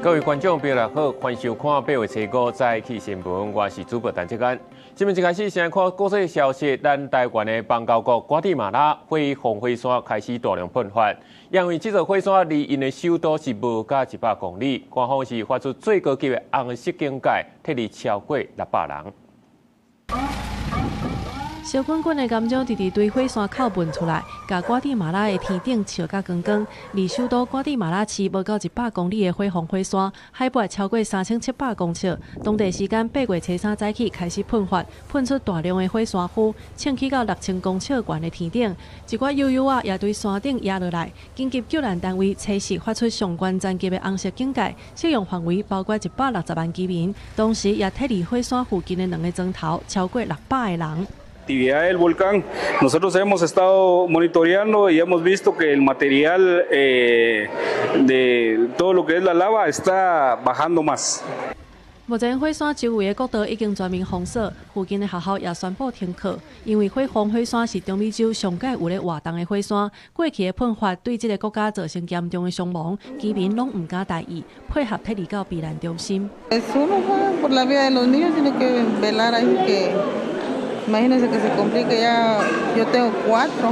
各位觀眾朋友好，歡迎收看8月初五早起新聞，我是主播陳志安。新聞一開始先來看國際消息，咱台灣的邦交國瓜地馬拉火鳳火山開始大量噴發，因為這座火山離𪜶的首都是無甲100公里，官方是發出最高級的紅色警戒，撤離超過600人。燒滾滾的岩漿直直對火山口噴出來，共瓜地馬拉的天頂燒甲光光。離首都瓜地馬拉市無到100公里的火鳳火山，海拔超過3700公尺。當地時間8月初三早起開始噴發，噴出大量的火山灰，衝起到6000公尺懸的天頂。一寡油油仔也對山頂壓落來。緊急救難單位初四發出上懸層級的紅色警戒，適用範圍包括160萬居民。同時也撤離火山附近的兩個莊頭，超過600個人。 Actividad del volcán. Nosotros hemos estado monitoreando y hemos visto que el material de todo lo que es la lava está bajando más. 目前火山周圍的國道已經全面封鎖，附近的學校也宣布停課。因為火鳳火山是中美洲上蓋有咧活動的火山，過去的噴發對這個國家造成嚴重的傷亡，居民攏毋敢大意，配合撤離到避難中心。 Por la vida de los niños tiene que velar ahí que imagínense que se complique ya. Yo tengo cuatro,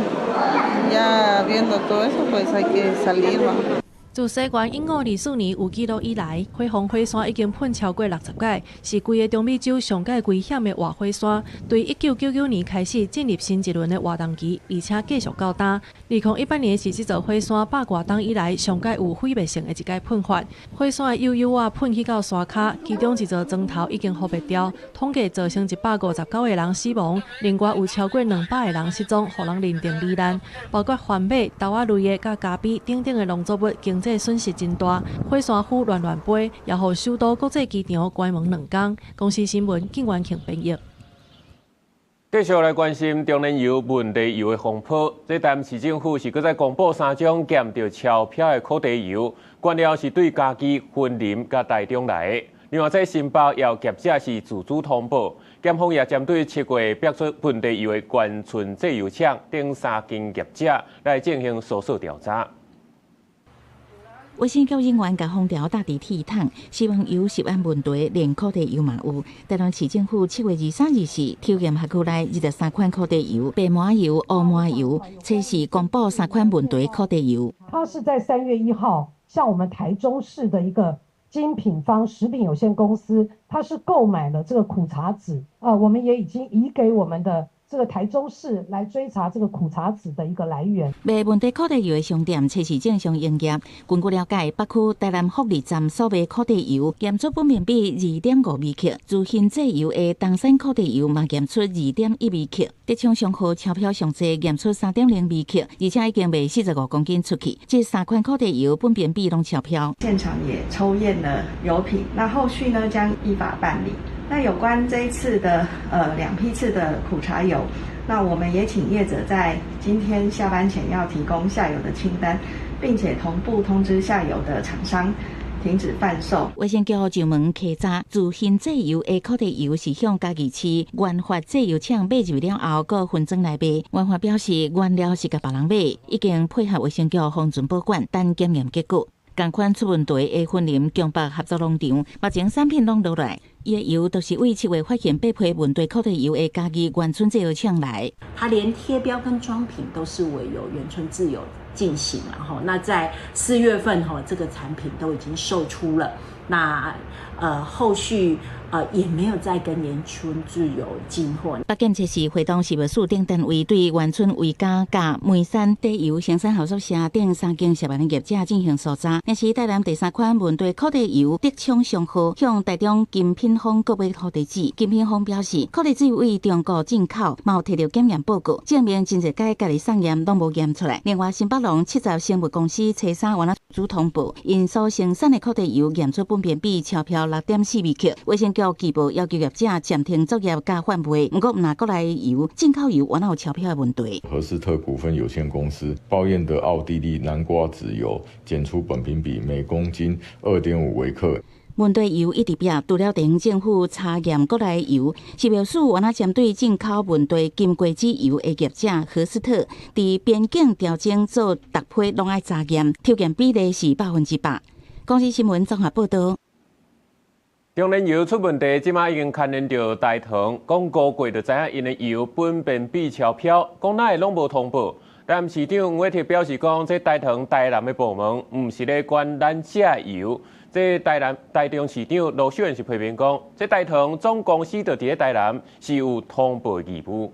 ya viendo todo eso, pues hay que salir. 自西元1524年有記錄以來，火鳳火山已經噴超過60擺，是規个中美洲上蓋危險的活火山。對1999年開始進入新一輪的活動期，而且繼續到今。2018年是這座火山100外冬以來上蓋有毀滅性的一擺噴發，火山的油油仔噴去到山跤，其中一座莊頭已經予滅掉，統計造成159個人死亡，另外有超過200個人失蹤，予人認定罹難，包括番麥、豆仔類的、佮咖啡等等的農作物，經濟損失真大，火山灰亂亂飛，也予首都國際機場關門2工。公視新聞靳元慶編譯。繼續來關心中煉油問題油的風波。這台南市政府是閣再公布三種檢著超標的苦茶油，原料是對嘉義、雲林佮台中來的。另外，在新北也有業者是自主通報，檢方也針對7月爆出問題油的元春製油廠等三間業者來進行搜索調查。衛生局人員共封條搭佇鐵桶，食用油食安問題，連苦茶油嘛有。台南市政府7月23、24抽驗轄區內23款苦茶油、白麻油、烏麻油，測試公布三款問題苦茶油。他是在3月1號向我們台中市的一個精品方食品有限公司，他是購買了這個苦茶籽，啊，我們也已經移給我們的這個台中市來追查這個苦茶籽的一個來源。賣問題苦茶油的商店測試正常營業。根據了解，北區台南福利站所賣苦茶油檢出苯丙芘2.5微克，自興製油的東山苦茶油嘛檢出2.1微克，德昌商號超標上濟，檢出3.0微克，而且已經賣45公斤出去。這三款苦茶油苯丙芘攏超標。現場也抽驗了油品，那後續呢將依法辦理。那有關這一次的兩批次的苦茶油，那我們也請業者在今天下班前要提供下游的清單，並且同步通知下游的廠商停止販售。衛生局上門稽查，自興製油的苦茶油是向嘉義市元發製油廠買入了後，閣分裝來賣。元發表示，原料是共別人買，已經配合衛生局封存保管，等檢驗結果。仝款出問題的雲林強北合作農場，目前產品攏落來，伊的油都是為7月發現八批問題苦茶油的嘉義元春製油廠來。它連貼標跟裝瓶都是委由元春製油進行，然後那在4月份哈，這個產品都已經售出了。那後續也沒有再跟元春製油進貨。北檢測是會同食藥署等單位對元春維嘉佮梅山茶油生產合作社等三間涉案的業者進行搜查。但是台南第三款問題苦茶油德昌商號向台中金品豐購買苦茶籽，金品豐表示，苦茶籽為中國進口，嘛有提著檢驗報告，證明真濟擺家己送驗攏無驗出來。另外，新北農70生物公司初三原來主通報，𪜶所生產的苦茶油驗出苯丙芘超標6.4微克，衛生局據報要求業者暫停作業佮販賣。毋過，毋若國內油進口油原來有超標的問題。何斯特股份有限公司報驗的奧地利南瓜籽油檢出苯丙芘每公斤2.5微克。問題油一直變，除了地方政府查驗國內油，食藥署原來針對進口問題金瓜子油的業者何斯特，佇邊境調整做逐批攏愛查驗，抽驗比例是100%。公視新聞綜合報道。中煉油出問題，這馬已經牽連著台糖，講五月就知影𪜶的油苯便比超標，講哪會攏無通報。但市長黃偉哲表示講，這台糖台南的部門毋是咧管咱這油。這台南台中市長盧秀燕是批評講，這台糖總公司就佇咧台南是有通報義務。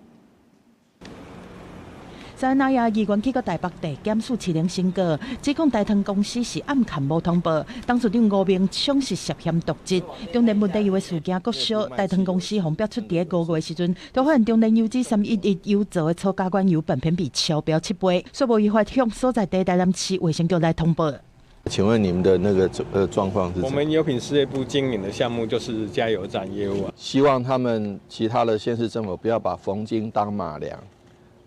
昨昏夜議員去到台北地檢署士林審告，指控台糖公司是暗崁無通報，董事長吳明聰是涉嫌瀆職。中煉問題油的事件閣燒，台糖公司予爆出佇咧5月時陣，都發現中煉油脂311油槽的粗加原油苯偏比超標7倍，煞無依法向所在地台南市衛生局來通報。請問你們的那個狀況是？我們油品事業部經營的項目就是加油站業務啊。希望他們其他的縣市政府不要把馮京當馬良。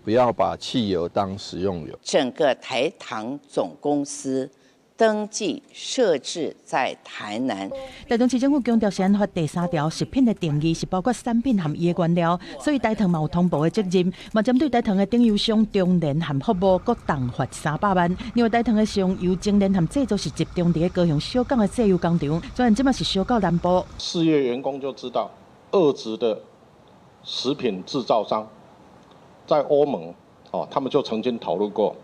不要把汽油當食用油。整個台糖總公司登記設置在台南。台中市政府強調，食安法第三條食品的定義是包括產品和伊的原料，所以台糖嘛有通報的責任。嘛針對台糖的頂油商中聯和服務，閣重罰300萬。另外，台糖的食用油精煉和製造是集中佇咧高雄小港的製油工廠，雖然這馬是燒到南部。事業員工就知道，惡質的食品製造商。在歐盟，哦，他們就曾經討論過，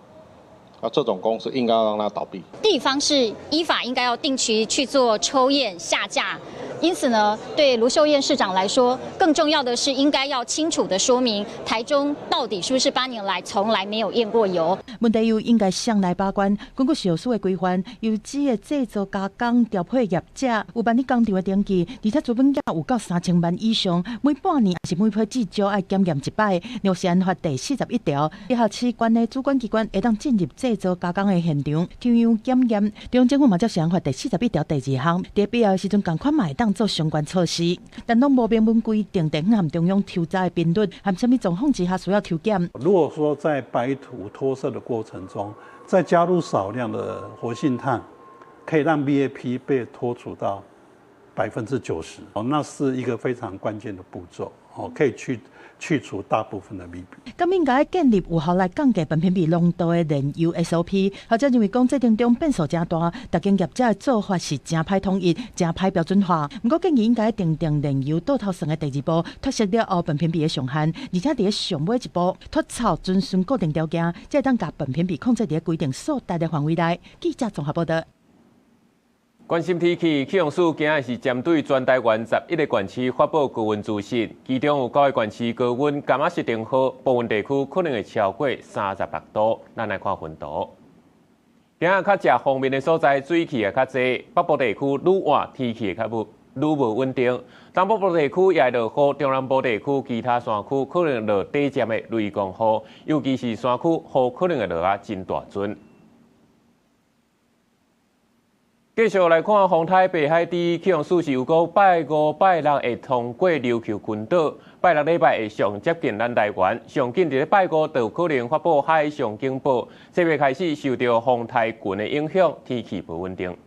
啊，這種公司應該要讓它倒閉。地方是依法應該要定期去做抽驗下架，因此呢，對盧秀燕市長來說，更重要的是應該要清楚的說明，台中到底是不是8年來從來沒有驗過油。問題油應該誰來把關？根據食藥署的規範，油脂的製造、加工、調配業者有辦理工廠的登記，而且資本額有夠3000萬以上，每半年抑是每批至少愛檢驗一擺。《食安法》第41條，直轄市縣的主管機關會當進入製造加工的現場，抽樣檢驗。中央政府嘛照食安法第41條第2項，佇必要的時陣，仝款嘛會當做相關措施，但攏無明文規定地方和中央抽查的頻率，和啥物狀況之下需要抽檢。如果說在白塗脫色的過程中，再加入少量的活性炭，可以讓 BAP 被脫除到90%，哦，那是一個非常關鍵的步驟，哦，可以去除大部分的 BAP。咁應該建立有效來降低苯偏比濃度的煉油 SOP。學者認為講，這當中變數誠大，逐間業者的做法是誠歹統一、誠歹標準化。毋過建議應該訂定煉油倒頭算的第二步，脫色了後苯偏比的上限，而且佇咧上尾一步脫臭遵循固定條件，才會當共苯偏比控制佇咧規定所達的範圍內。記者綜合報道。關心天氣，氣象署今日是針對全台灣11個縣市發布高溫資訊，其中有九個縣市高溫柑仔設定號，部分地區可能會超過36度。咱來看雲圖。今仔較食鋒面的所在，水汽也較濟，北部地區愈晚天氣會較無愈無穩定。東北部地區也會落雨，中南部地區其他山區可能落短暫的雷公雨，尤其是山區雨可能會落啊真大陣。繼續來看風颱白海豬，氣象署是有講拜五、拜六會通過琉球群島，拜六禮拜會上接近咱台灣，上緊佇咧拜五就有可能發布海上警報。這月開始受著風颱群的影響，天氣無穩定。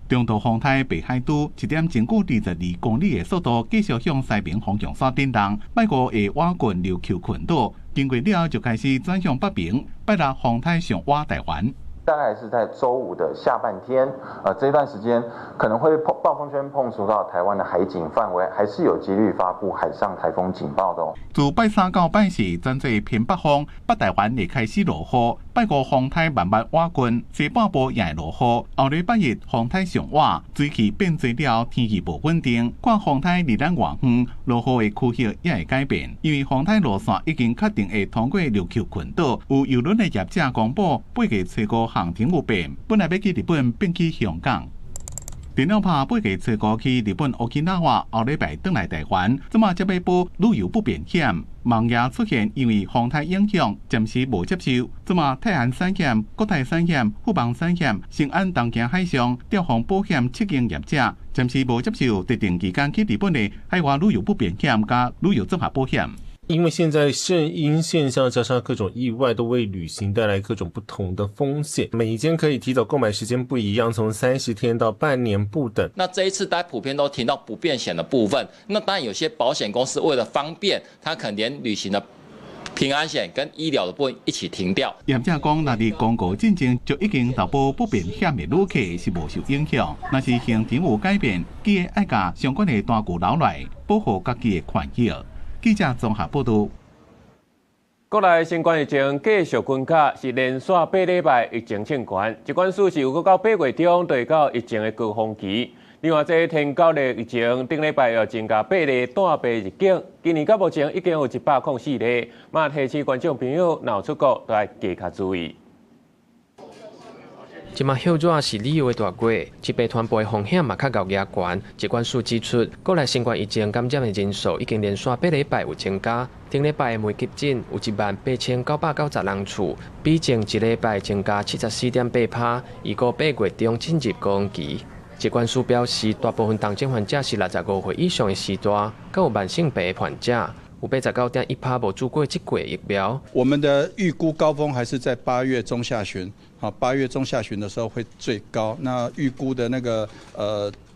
中度風颱白海豬1點鐘過22公里的速度，繼續向西爿方向煞振動，拜五會倚近琉球群島，經過了後就開始轉向北爿，拜六風颱上倚台灣。大概是在週五的下半天，這段時間可能會碰暴風圈碰觸到台灣的海景範圍，還是有幾率發布海上颱風警報的哦。自拜三到拜四轉做偏北風，北台灣會開始落雨。拜五風颱慢慢倚近，西半部也會落雨。後禮拜日風颱上倚，水汽變濟了，天氣無穩定。看風颱離咱偌遠，落雨的區域也會改變。因為風颱路線已經確定會通過琉球群島，有郵輪的業者公布，8月初五航程有變，本來欲去日本變去香港。電了拍8月初五去日本 Okinawa，後禮拜轉來台灣，這馬才欲報旅遊不便險，網頁出現因為風颱影響，暫時無接受。這馬泰安產險、國泰產險、富邦產險、新安東京海上、兆豐保險七間業者，暫時無接受特定期間去日本的海外旅遊不便險佮旅遊綜合保險。因為現在聖嬰現象加上各種意外，都為旅行帶來各種不同的風險。每一間可以提早購買時間不一樣，從30天到半年不等。那這一次大家普遍都提到不便險的部分，那當然有些保險公司為了方便，他可能連旅行的平安險跟醫療的部分一起停掉。業者講，若佇公告進前就已經投保不便險的旅客是無受影響，若是行程有改變，記得愛共相關的單據留來，保護家己的權益。記者綜合報導。國內新冠疫情繼續滾加，是連續8禮拜疫情衝懸。疾管署是有閣到8月中，就會到疫情的高峰期。另外，這天狗的疫情頂禮拜又增加8例帶病入境，今年到目前已經有104例。嘛提醒觀眾朋友，若有出國都愛加較注意。這馬歇熱是旅遊的大月，疾病傳播的風險嘛較𠢕額懸。疾管署指出，國內新冠疫情感染的人數已經連續八禮拜有增加。頂禮拜的每急診有18,990人次，比前一禮拜增加74.8%。預估8月中進入高峰期。疾管署表示，大部分重症患者是65歲以上的序大，閣有慢性病的患者，有89.1%無注過這劑疫苗。我們的預估高峰還是在8月中下旬。好，8月中下旬的時候會最高。那預估的那個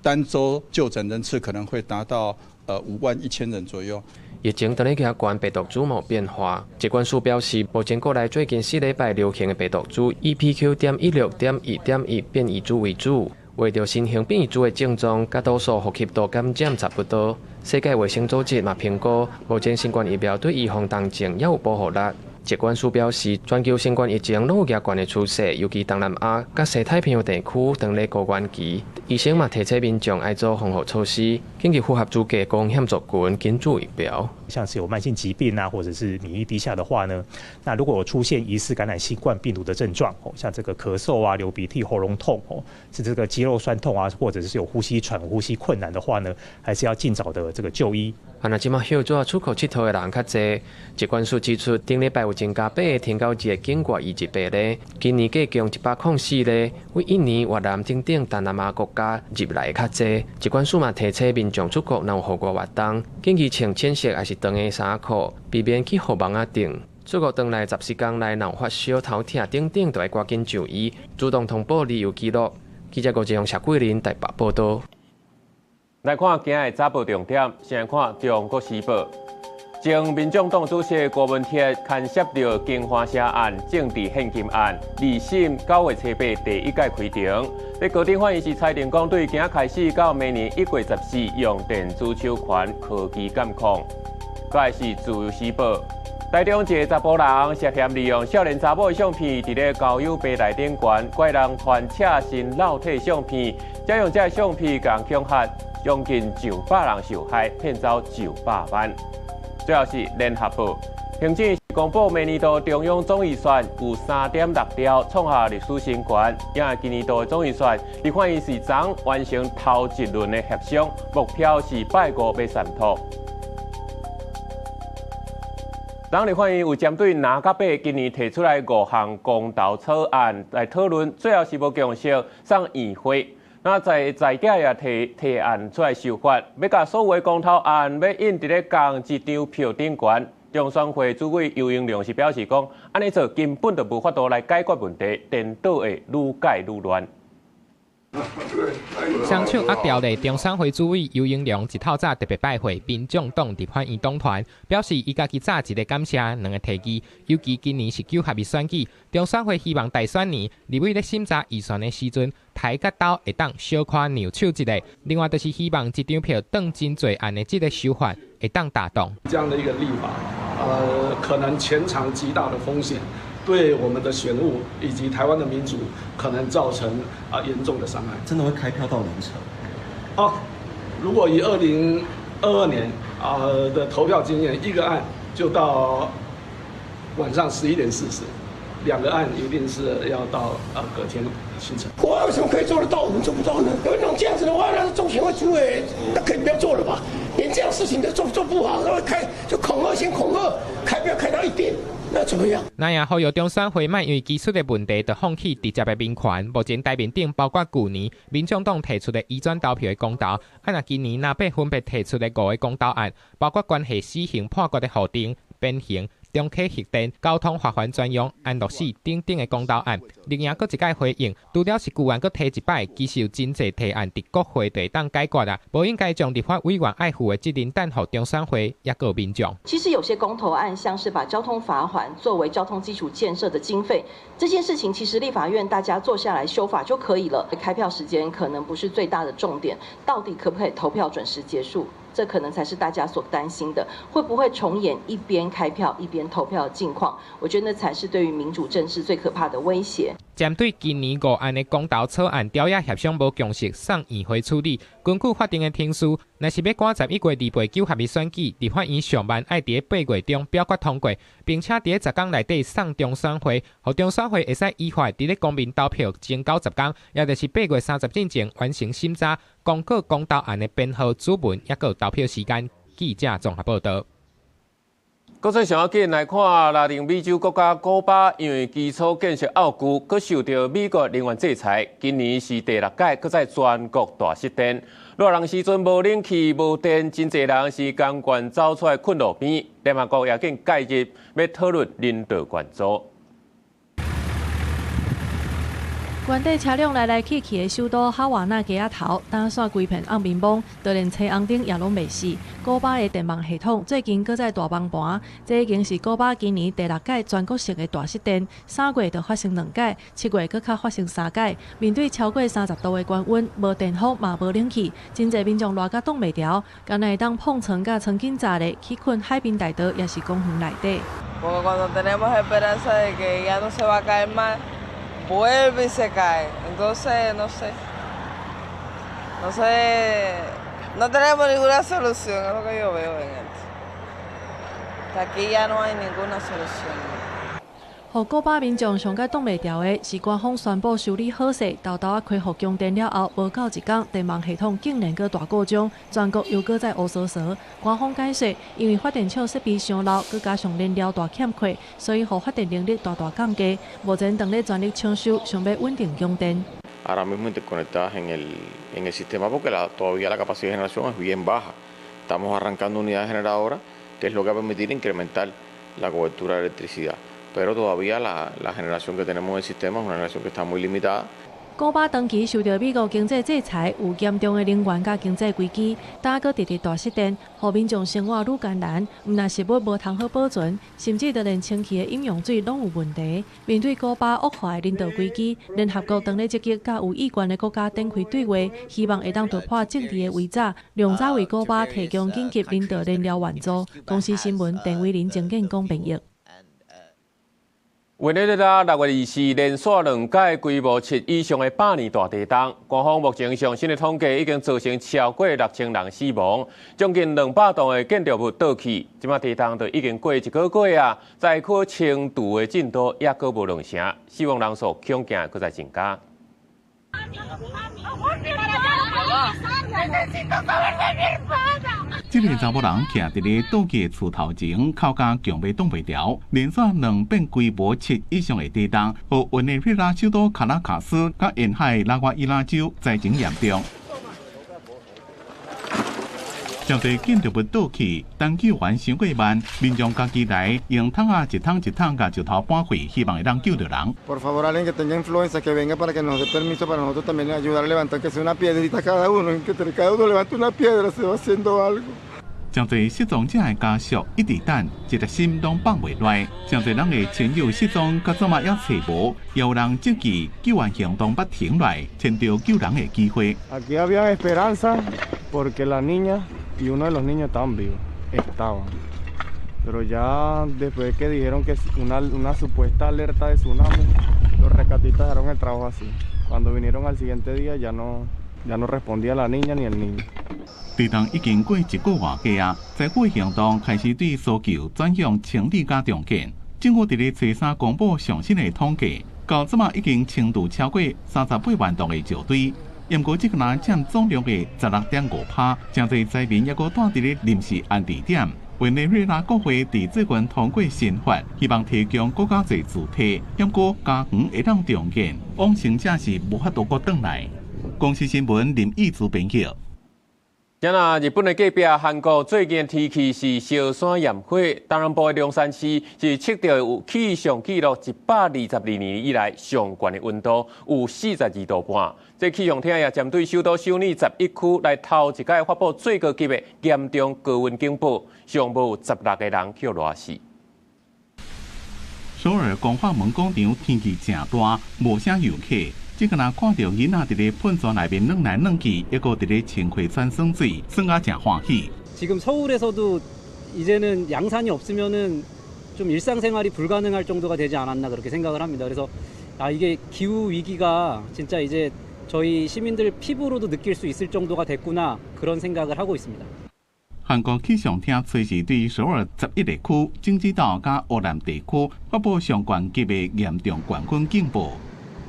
單週就診人次可能會達到5萬1千人左右。疫情當咧加懸，病毒株無變化。疾管署表示，目前國內最近4禮拜流行的病毒株以 BQ 點16.1.1變異株為主。為著新型變異株的症狀，佮多數呼吸道感染差不多。世界衛生組織嘛評估，目前新冠疫苗對預防重症猶有保護力。疾管署表示，全球新冠疫情攏有加懸的趨勢，尤其東南亞佮西太平洋地區當咧高原期，醫生嘛提醒民眾愛做防護措施，緊急符合資格高風險族群緊注疫苗。像是有慢性疾病啊，或者是免疫低下的話呢，那如果有出現疑似感染新冠病毒的症狀，哦，像這個咳嗽啊、流鼻涕、喉嚨痛，哦，是這個肌肉痠痛啊，或者是有呼吸喘、呼吸困難的話呢，還是要盡早的這個就醫。啊，若這馬歇熱出國𨑨迌的人較濟，疾管署指出，頂禮拜有增加8個天狗日的境外移入病例，今年計共104例，為印尼、越南等等東南亞國家入來的較濟。疾管署嘛提醒民眾出國若有戶外活動，建議穿淺色抑是長的衫褲，避免去雨網仔頂。出國轉來14天內，若有發燒、頭痛等等，就愛趕緊就醫，主動通報旅遊記錄。記者郭志雄、謝桂林台北報導。來看今日早報重點，先來看《中國時報》。前民眾黨主席郭文鐵牽涉著金華社案、政治獻金案，二審9月初8第一擺開庭。佇高等法院是裁定講，對今仔開始到明年1月14，用電子手環科技監控。閣來是《自由時報》，台中一个查埔人涉嫌利用少年查某的相片，佇咧交友平台頂懸拐人傳赤身露體相片，再用這个相片共恐嚇，將近上百人受害，騙走上百萬。最後是聯合報，行政院公布明年度中央總預算有3.6兆，創下歷史新高。也今年度的總預算，立法院是昨完成頭一輪的協商，目標是拜五欲宣布。昨立法院有針對藍佮白今年提出來五項公投草案來討論，最後是無共識送院會。那在在家也提提案出來修法，欲共所有的公投案欲印佇咧仝一張票頂懸。中選會主委游盈隆是表示講，按呢做根本就無法度來解決問題，顛倒會愈改愈亂。雙手握條例，中選會主委游盈隆一透早特別拜會民眾黨立法院黨團，表示伊家己早一个感謝，兩个提議，尤其今年是九合一選舉，中選會希望大選年立委咧審查預算的時陣，抬佮兜會當小可讓手一下。另外就是希望一張票當真濟案的這个修法會當打動。這樣的一個立法，可能潛藏極大的風險。對我們的選務以及台灣的民主可能造成嚴重的傷害。真的會開票到凌晨？哦，如果以2022年的投票經驗，一個案就到晚上11點40，兩個案一定是要到隔天清晨。國外為什麼可以做得到，我們做不到呢？有那種這樣子的話，那中選會主委那可以不要做了吧？連這樣事情都做不好，然後開就恐嚇，先恐嚇，開票開到1點。那怎麼樣？那也呼籲中選會莫因為技術的問題，就放棄直接的民權。目前台面頂包括舊年民眾黨提出的移轉投票的公投，啊，若今年藍白分別提出的五个公投案，包括關係死刑判決的法定、鞭刑、中啟核電、交通罰鍰專用、安樂死等等的公投案。綠營閣一擺回應，除了是議員閣提一擺，其實有真濟提案佇國會就會當解決啦，無應該將立法委員愛負的責任擔予中選會，抑閣民眾。其實有些公投案，像是把交通罰鍰作為交通基礎建設的經費，這件事情其實立法院大家坐下來修法就可以了。開票時間可能不是最大的重點，到底可不可以投票準時結束？這可能才是大家所擔心的，會不會重演一邊開票一邊投票的境況？我覺得那才是對於民主政治最可怕的威脅。針對今年五案的公投草案，朝野協商無共識，送院會處理。根據法定的程序，若是欲趕11月28九合一選舉，立法院上慢愛佇8月中表決通過，並且佇10工內底送中選會，予中選會會使依法佇咧公民投票前90工，也就是8月30進前完成審查，公告公投案的編號、主文，抑閣投票時間。記者綜合報導。國際上要緊來看，拉丁美洲國家古巴因為基礎建設漚舊，閣受著美國能源制裁。今年是第六屆，閣再全國大失電。熱人時陣無冷氣、無電，真濟人是甘願走出來睏路邊。聯合國也緊介入，欲討論人道援助。原底車輛來來去去的首都哈瓦那街仔頭，焦煞規片暗暝暝，就連青紅燈也攏袂熄。古巴的電網系統最近閣再大崩盤，這已經是古巴今年第六擺全國性的大失電。3月就發生兩擺，7月閣較發生三擺。面對超過30度的高溫，無電風嘛無冷氣，真濟民眾熱甲擋袂牢，干焦會當膨床佮床巾紮咧去睏海濱大道，抑是公園內底。 Vuelve y se cae. Entonces, no sé. No sé. No tenemos ninguna solución, es lo que yo veo en esto. Aquí ya no hay ninguna solución. 予古巴民眾上蓋擋袂牢的是，官方宣布修理好勢，沓沓仔恢復供電了後，無夠一工，電網系統竟然閣大故障，全國又閣再烏趖趖。官方解釋，因為發電廠設備傷老，閣加上燃料大欠缺，所以予發電能力大大降低。目前正咧全力搶修，想欲穩定供電。 Ahora mismo interconectadas en el sistema porque todavía la capacidad de generación es bien baja. Estamos arrancando unidades generadoras, que es lo que va a permitir incrementar la cobertura de electricidad. Pero todavía la generación que tenemos en el sistema es una generación que está muy limitada. 古巴長期受著美國經濟制裁，有嚴重的能源佮經濟危機，今閣直直大失電，予民眾生活愈艱難。毋但食物無通好保存，甚至就連清氣的飲用水攏有問題。面對古巴惡化的人道危機，聯合國當咧積極佮有意願的國家展開對話，希望會當突破政治的圍閘，量早為古巴提供緊急人道燃料援助。公視新聞，鄧偉林、鄭建功編譯。委內瑞拉6月24連續兩擺規模7以上的百年大地震，官方目前上新的統計已經造成超過6000人死亡，將近200棟的建築物倒去。這擺地震就已經過一個月啊，災區清除的進度猶閣無兩成，死亡人數恐驚閣再增加。這个查某人徛佇咧倒去的厝頭前，哭甲強欲擋袂牢。連續兩遍規模7以上的地震，予委內瑞拉首都卡拉卡斯佮沿海拉瓜伊拉州災情嚴重。真濟建築物倒去，等救援傷過慢，民眾家己來用桶仔一桶一桶共石頭搬開，希望會當救著人。 Por favor, alguien que tenga influencia, que venga para que nos dé permiso para nosotros también ayudar a levantar, que sea una piedrita cada uno, que cada uno levante una piedra, se va haciendo algo. 真濟失蹤者的家屬一直等，一粒心攏放袂落。真濟人的親友失蹤，到這馬猶揣無，也有人質疑救援行動欲停落來，跣著救人的機會。 Aquí había esperanza porque la niña y uno de los niños estaban vivos, estaban. Pero ya después que dijeron que una supuesta alerta de tsunami, los rescatistas dejaron el trabajo así. Cuando vinieron al siguiente día ya no respondía la niña ni el niño. 地震已經過一個外幾啊，災區行動開始對搜救轉向清理佮重建。政府佇咧初三公布上新的統計，到這馬已經清除超過38萬棟的石堆，毋過這個若佔總量的16.5%，真濟災民猶閣蹛佇咧臨時安置點。委內瑞拉國會佇最近通過新法，希望提供閣較濟住宅，毋過家園會當重建，往生者是無法度閣轉來。公視新聞林義祖編譯。今仔日本的隔壁韓國最近天氣是燒山炎火，東南部的龍山市是測著有氣象紀錄122年以來上懸的溫度，有42度半。這氣象廳也針對首都首爾11區來頭一擺發布最高級的嚴重高溫警報，上無16個人予熱死。首爾光化門廣場天氣誠熱，無啥遊客。這個若看著囡仔佇咧噴泉內面轉來轉去，抑閣佇咧穿溪泉耍水，耍甲誠歡喜。 지금 서울에서도 이제는 양산이 없으면은 좀 일상생활이 불가능할 정도가 되지 않았나 그렇게 생각을 합니다. 그래서 아 이게 기후 위기가 진짜 이제 저희 시민들 피부로도 느낄 수 있을 정도가 됐구나 그런 생각을 하고 있습니다. 韓國氣象廳隨時對首爾11個區、京畿道佮烏南地區發布上懸級的嚴重高溫警報。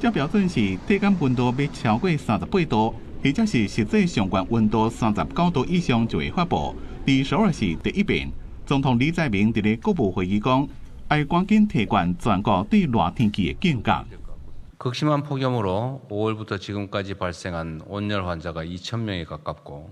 這標準是體感溫度欲超過38度，或者是實際上懸溫度39度以上就會發布。佇首爾是第一遍。總統李在明佇咧國務會議講，愛趕緊提懸全國對熱天氣的警覺。 극심한 폭염으로 5월부터 지금까지 발생한 온열 환자가 2천 명에 가깝고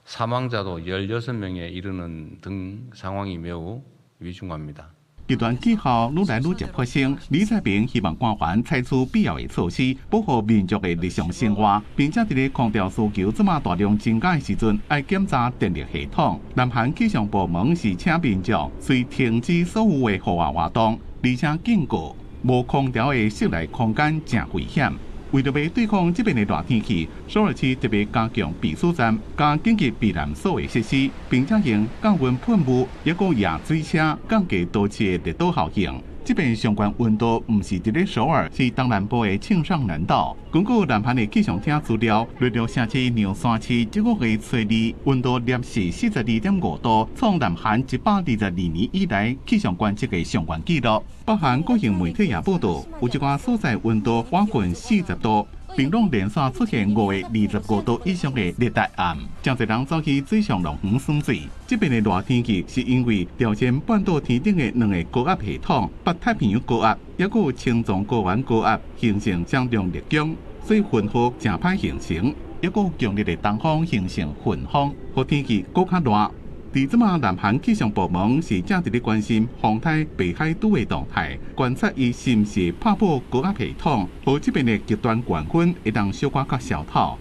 사망자도 16명에 이르는 등 상황이 매우 위중합니다. 極端氣候愈來愈捷發生，李在明希望官員採取必要的措施，保護民眾的日常生活，並且佇咧空調需求這麼大量增加的時陣，愛檢查電力系統。南韓氣象部門是請民眾隨停止所有的戶外活動，而且警告無空調的室內空間誠危險。為著欲對抗這遍的熱天氣，首爾市特別加強避暑站、佮緊急避難所的設施，並且用降溫噴霧，抑閣揚水車降低都市的熱島效應。這遍上懸溫度毋是佇咧首爾，是東南部的慶尚南道。根據南韓的氣象廳資料，熱流城市梁山市這個月初二溫度攝氏42.5度，創南韓122年以來氣象觀測的上懸紀錄。北韓國營媒體也報導，有一寡所在溫度接近40度。並攏連續出現五個25度以上的熱帶暗，誠濟人走去水上樂園耍水。這遍的熱天氣是因為朝鮮半島天頂的兩个高壓系統，北太平洋高壓，抑閣有青藏高原高壓形成相當熱強，所以雲雨誠歹形成，抑閣有強烈的東風形成雲風，予天氣閣較熱。佇這馬南韓氣象部門是正佇咧關心風颱北海道的動態，觀察伊是毋是拍破高壓系統，予這遍的極端高溫會當小可較消透。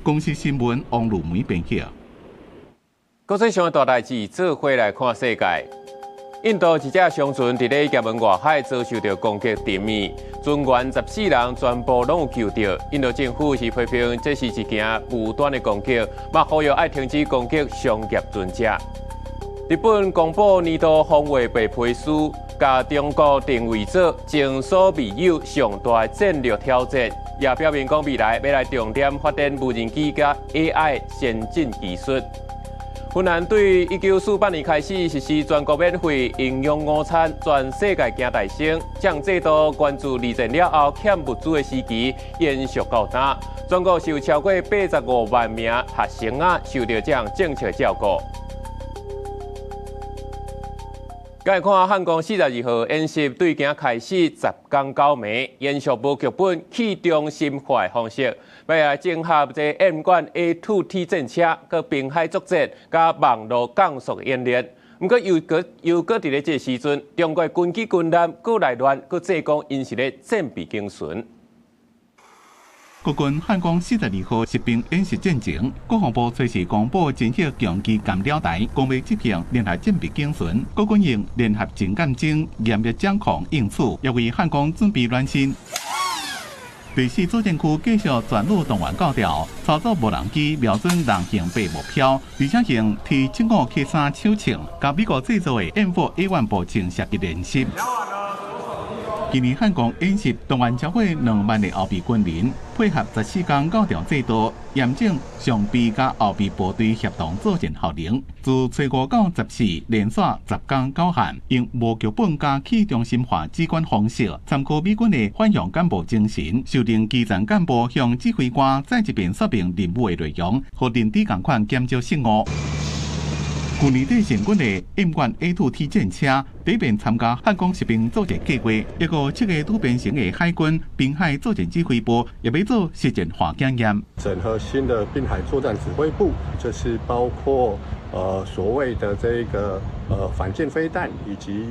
公視新聞王露梅編輯。國際上的大代誌，做伙來看世界。印度一隻商船佇咧也門外海遭受著攻擊沉沒，船員14人全部攏有救著。印度政府是批評這是一件無端的攻擊，嘛呼籲愛停止攻擊商業船隻。日本公布年度防衛白皮書，共中國定位做前所未有上大戰略挑戰，也表明講未來欲來重點發展無人機佮 AI 先進技術。芬蘭對1948年開始實施全國免費營養午餐，全世界驚大聲。這項制度關注二戰了後欠物資的時期延續到今，全國是有超過85萬名學生仔受著這項政策照顧。來看漢光42號演習對今開始10天9暝，延續無劇本去中心化的方式，欲來整合這 M1 A2T 戰車、佮濱海作戰、佮網路降速演練。毋過又閣又閣佇咧這個時陣，中國軍機軍艦閣來亂，閣指講𪜶是咧戰備警巡。國軍漢光42號實兵演習進前，國防部隨時公布偵測強機艦鳥台，講欲執行聯合戰備警巡。國軍用聯合偵艦艇嚴密掌控應處，也為漢光準備暖身。第四作戰區繼續全旅動員鉸調，操作無人機瞄準人形白目標，而且用 T75 K3手槍，佮美國製造的 M4A1 步槍射擊練習。今年漢光演習動員超過2萬个後備軍人，配合14工鉸調制度，嚴正常備佮後備部隊協同作戰效能。自初五到十四連續10工9旱，用無劇本佮去中心化指揮方式，參考美軍的反向幹部精神，授令基層幹部向指揮官再一遍說明任務的內容，予認知仝款減少失誤。去年底成軍的 M1A2T 戰車，第一遍參加漢光實兵作戰計劃，一個七个拄編成的海軍濱海作戰指揮部，也欲做實戰化檢驗。整合新的濱海作戰指揮部，這是包括所謂的這個反艦飛彈，以及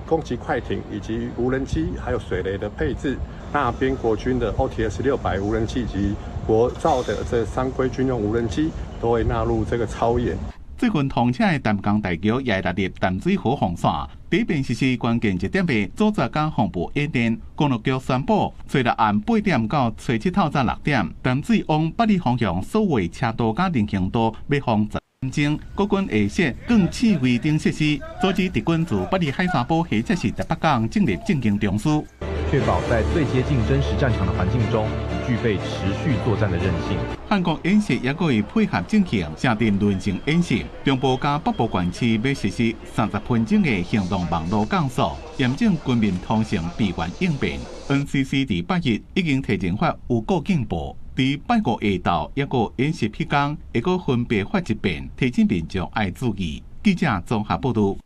攻擊快艇，以及無人機，還有水雷的配置。那邊國軍的 OTS 600無人機以及國造的這三規軍用無人機，都會納入這個操演。最近通車的淡江大橋也納入淡水河防線，第一遍實施關鍵節點的組織佮防務演練。公路局宣布，初六暗8點到初七透早6點，淡水往八里方向所有車道佮人行道欲封10點鐘。國軍會設鋼刺圍等設施，阻止敵軍自八里海沙堡或者是台北港進入政經中樞，確保在最接近真實戰場的環境中，具備持續作戰的韌性。韓國演習也閣會配合進行城鎮輪行演習，中部佮北部縣市欲實施30分鐘的行動網路降速，嚴正軍民通訊備援應變。NCC 佇拜一已經提前發預告警報，佇拜五下晝抑閣演習彼工，會閣分別發一遍，提醒民眾愛注意。記者綜合報導。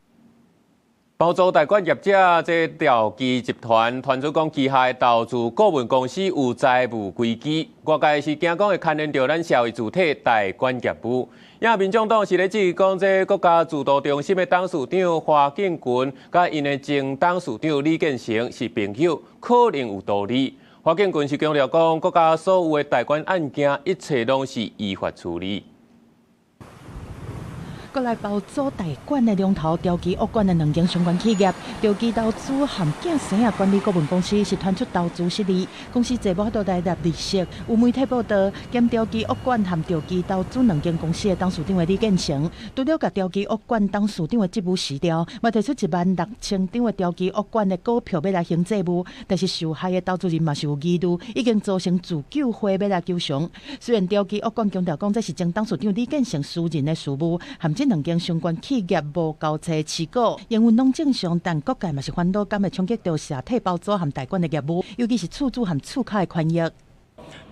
包租代管業者這兆基集團傳出講旗下的投資顧問公司有財務危機，外界是驚講會牽連著咱社會主體代管業務。也民眾黨是咧質疑講，這國家資圖中心的董事長華敬群，佮𪜶的前董事長李建成是朋友，可能有道理。華敬群是強調講，國家所有的代管案件，一切攏是依法處理。國內包租代管的龍頭兆基屋管的兩間相關企業，兆基投資和囝生仔管理顧問公司是傳出投資失利，公司債無法度來納利息。有媒體報導，兼兆基屋管和兆基投資兩間公司的董事長的李建成，除了共兆基屋管董事長的職務辭掉，嘛提出16,000張的兆基屋管的股票欲來還債務，但是受害的投資人嘛是有疑慮，已經組成自救會欲來求償。雖然兆基屋管強調講這是前董事長李建成私人的事務，和這兩間相關企業無交叉持股，營運攏正常，但各界嘛是煩惱，敢會衝擊著社體包租和代管的業務，尤其是厝主和厝客的權益。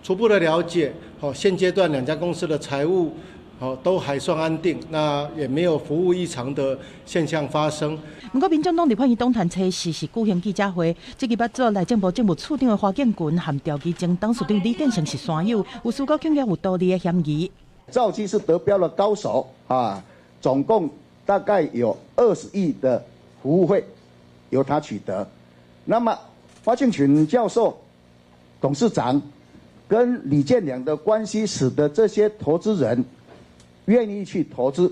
初步的了解，好，現階段兩家公司的財務，好都還算安定，那也沒有服務異常的現象發生。毋過，民眾黨立法院黨團初四是舉行記者會，這個捌做內政部政務處長的華敬群和兆基前董事長李建成是山友，有思考恐驚有圖利的嫌疑。兆基是得標的高手啊，總共大概有20億的服務費由他取得。那麼華敬群教授、董事長跟李建良的關係，使得這些投資人願意去投資，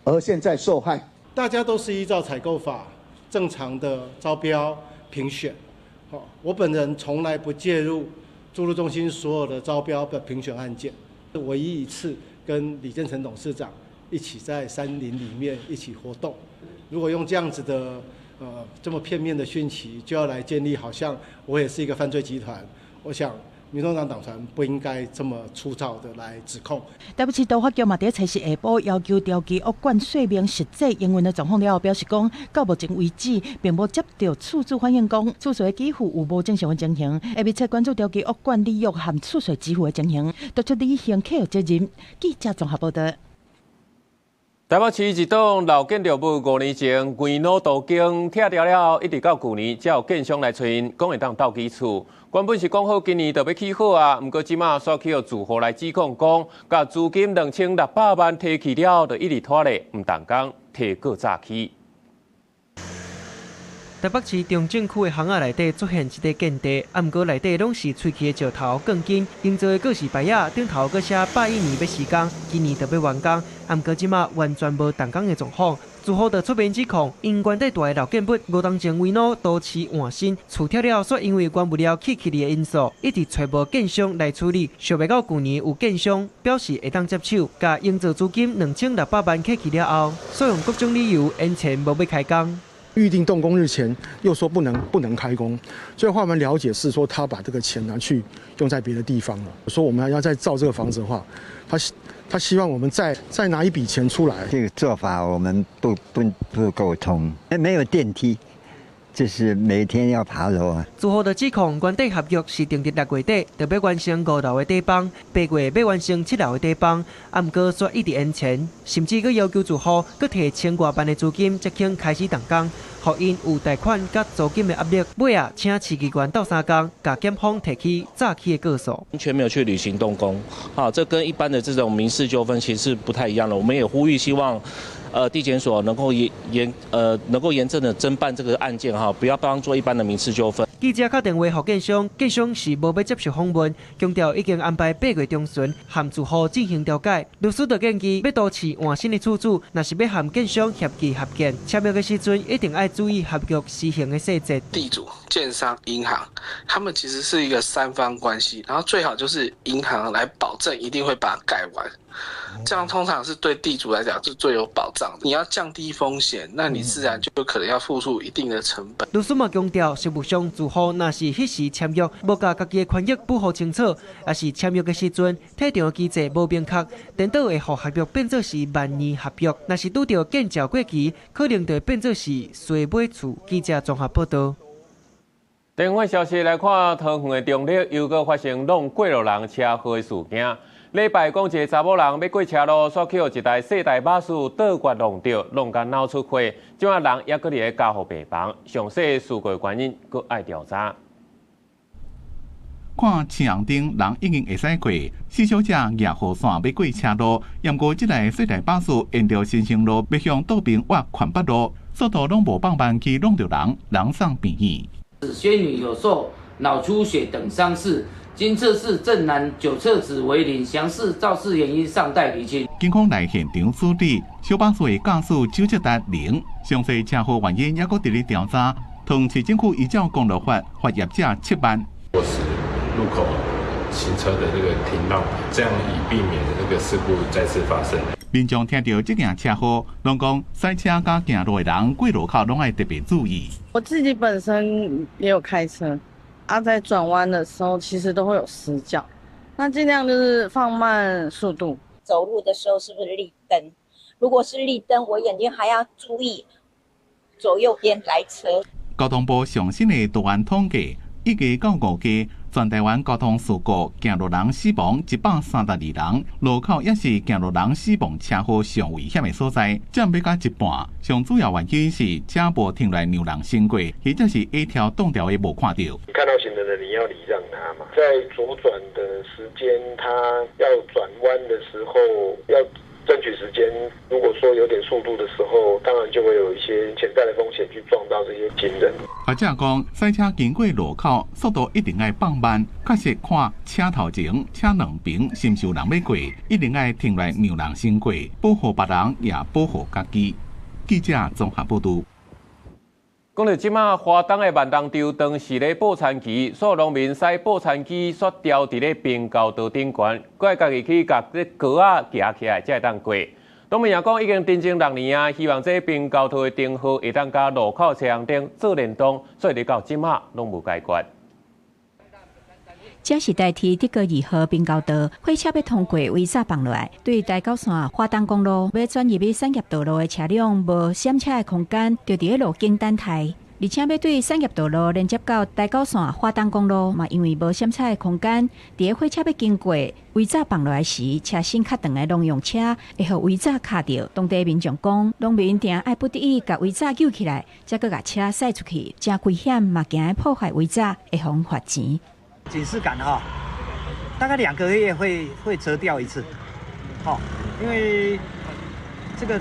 而現在受害。大家都是依照採購法正常的招標評選。好，我本人從來不介入著陸中心所有的招標的評選案件。唯一一次跟李建成董事長一起在山林裡面一起活動。如果用這樣子的這麼片面的訊息，就要來建立好像我也是一個犯罪集團，我想民眾黨黨團不應該這麼粗糙的來指控。台北市都發局嘛，佇初四下晡要求兆基屋管說明實際營運的狀況了後，表示講到目前為止，並無接著厝主反映講厝稅給付有無正常的情形，會密切關注兆基屋管履約和厝稅支付的情形，督促履行契約責任。記者綜合報導。台北市一棟老建築物5年前規老都更拆掉了後，一直到舊年才有建商來揣𪜶，講會當鬥起厝。原本是講好今年就欲起好啊，毋過這馬煞去予住戶來指控講，共資金2600萬提去了後，就一直拖咧，毋動工，提告早起。台北市中正區的巷仔內底出現一塊建地，啊，毋過內底攏是吹去的石頭、鋼筋，營造的告示牌仔頂頭閣寫101年欲施工，今年就欲完工，啊，毋過這馬完全無動工的狀況。住戶就出面指控，𪜶原底蹛的老建物5冬前圍老都市換新，厝拆了，煞因為原物料起起的因素，一直揣無建商來處理，想袂到舊年有建商表示會當接手，共營造資金2600萬揢去了後，煞用各種理由延遲無欲開工。預定動工日前又說不能開工，最後我們了解是說他把這個錢拿去用在別的地方了。說我們要再造這個房子的話，他希望我們再拿一筆錢出來。這個做法我們不溝通，沒有電梯，就是每天要爬樓啊。住戶就指控原底合約是訂佇6月底，就欲完成5樓的底枋，8月欲完成7樓的底枋，啊，毋過煞一直延前，甚至閣要求住戶閣提千外萬的資金才肯開始動工，予𪜶有貸款佮租金的壓力。尾仔請市議員鬥相共，共檢方提起早起的告訴。完全沒有去履行動工，好，這跟一般的這種民事糾紛其實是不太一樣的。我們也呼籲希望，地檢所能夠嚴正的偵辦這個案件哈，不要當做一般的民事糾紛。記者敲電話予建商，建商是無欲接受訪問，強調已經安排8月中旬和住戶進行調解。律師就建議，欲都市換新的厝主，若是欲和建商協議合建，簽約的時陣一定愛注意合約施行的細節。地主、建商、銀行，他們其實是一個三方關係，然後最好就是銀行來保證一定會把它蓋完。這樣通常是對地主來講是最有保障的。你要降低風險，那你自然就可能要付出一定的成本。律師嘛強調，實務上住戶若是彼時簽約，無共家己的權益保護清楚，抑是簽約的時陣退場機制無明確，顛倒會予合約變做是萬年合約。若是拄著建照過期，可能就會變做是衰尾厝。記者綜合報道。電話消息來看，桃園的中壢又閣發生挵過路人車禍的事件。禮拜講一个查某人欲過車路，煞去予一台細台巴士倒懸挵著，挵共腦出血，這擺人猶閣佇咧加護病房，詳細事故原因閣愛調查。看青紅燈，人已經會使過，四小姐舉雨傘欲過車路，毋過這台細台巴士沿著新生路欲向倒邊挖寬北路，速度攏無放慢去挵著人，人送病院。薛女有受腦出血等傷勢。經測試正男酒測值為零，詳細肇事原因尚待釐清。警方來現場處理，小巴士的駕駛酒測達零，詳細車禍原因猶閣佇咧調查。桃園市政府依照公路法罰業者7萬。落實路口行車的這個停讓，這樣以避免這個事故再次發生。民眾聽著這件車禍，攏講駛車佮行路的人過路口攏愛特別注意。我自己本身也有開車。啊，在轉彎的時候，其實都會有死角，那盡量就是放慢速度。走路的時候是不是綠燈？如果是綠燈，我眼睛還要注意左右邊來車。交通部上新的圖案統計，1月到5月，全台灣交通事故行路人死亡132人，路口也是行路人死亡車禍上危險的所在，佔欲到一半。上主要原因是車無停來讓人先過，或者是一條擋條的無看著。你看到行人的，你要禮讓他嘛，在左轉的時間，他要轉彎的時候要爭取時間。如果說有點速度的時候，當然就會有一些潛在的風險去撞到這些行人。學者講，駛車經過路口，速度一定愛放慢，確實看車頭前、車兩邊是毋是有人欲過，一定愛停來讓人先過，保護別人也保護家己。記者綜合報導。講到這馬，花東的萬東州當時咧報田期，所有農民駛報田機煞吊佇咧平交道頂懸，閣愛家己去共這高仔舉起來才會當過。農民也講已經等整6年啊，希望這平交道的燈號會當佮路口青紅燈做連動，所以到這馬攏無解決。這是台鐵竹高2號平交道，火車欲通過圍柵放落來，對台九線花東公路欲轉入去產業道路的車輛無閃車的空間，就佇咧路肩等待。而且欲對產業道路連接到台九線花東公路，嘛因為無閃車的空間，佇咧火車欲經過圍柵放落來時，車身較長的農用車會予圍柵卡著。當地民眾講，農民定愛不得已共圍柵救起來，才閣共車駛出去，誠危險，嘛驚破壞圍柵會予罰錢。警示感哈，大概2個月會折掉一次，好，因為這個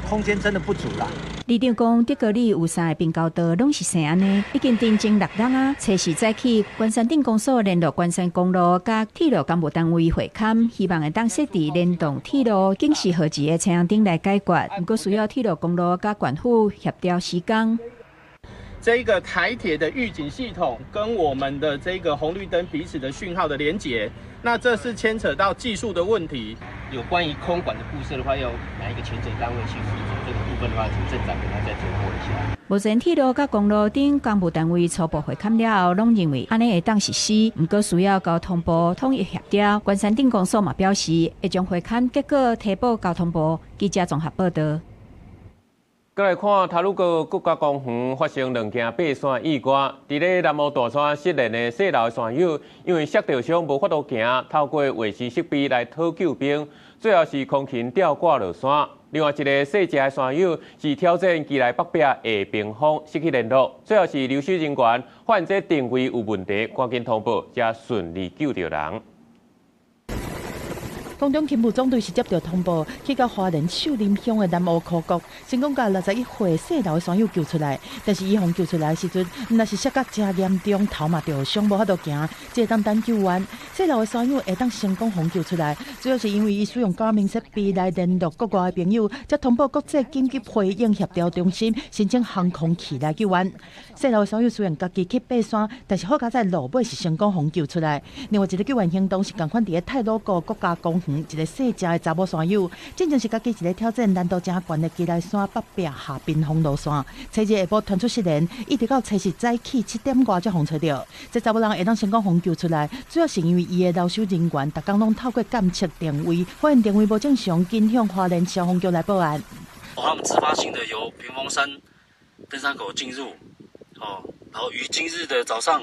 空間真的不足啦。里長講，竹高里有3个平交道，攏是生按呢，已經停整6冬啊。初四早起，關山鎮公所聯絡關山公路佮鐵路工務單位會勘，希望會當設置聯動鐵路警示號誌的青紅燈來解決。毋過需要鐵路公路佮縣府協調時間。這個台鐵的預警系統跟我們的這個紅綠燈彼此的訊號的連結，那這是牽扯到技術的問題。有關於空管的布設的話，要哪一個權責單位去負責？這個部分的話，請鎮長給他再琢磨一下。目前鐵路佮公路等工務單位初步會勘了後，攏認為按呢會當實施，毋過需要交通部統一協調。關山鎮公所嘛表示，會將會勘結果提報交通部。記者綜合報導。閣來看太魯閣國家公園發生兩件爬山意外，佇咧南湖大山失聯的細路山友，因為摔著傷無法度行，透過衛星設備來討救兵，最後是空勤吊掛落山。另外一個細隻的山友是挑戰基隆北壁下屏風失去聯絡，最後是留守人員發現這定位有問題，趕緊通報，才順利救著人。空中勤務總隊是接到通報，去到花蓮秀林鄉的南湖溪谷，成功共61歲細路的山友救出來。但是伊予救出來的時陣，若是摔甲誠嚴重，頭嘛著傷，無法度行，才會當等救援。細路的山友會當成功予救出來，主要是因為伊使用 Garmin 設備來聯絡國外的朋友，才通報國際緊急回應協調中心，申請航空器來救援。細路的山友雖然家己去爬山，但是好佳哉路尾是成功予救出來。另外一个救援行動是仝款佇咧太魯閣國家公園，一个細隻的查某山友，進前是家己一个挑戰難度誠懸的基隆山北壁下屏風路線，初日下晡傳出失聯，一直到初四早起7點外才予揣著。這查某人會當成功予救出來，主要是因為伊的留守人員逐工攏透過監測定位，發現定位無正常，緊向花蓮消防局來報案。他們自發性的由屏風山登山口進入，哦，然後於今日的早上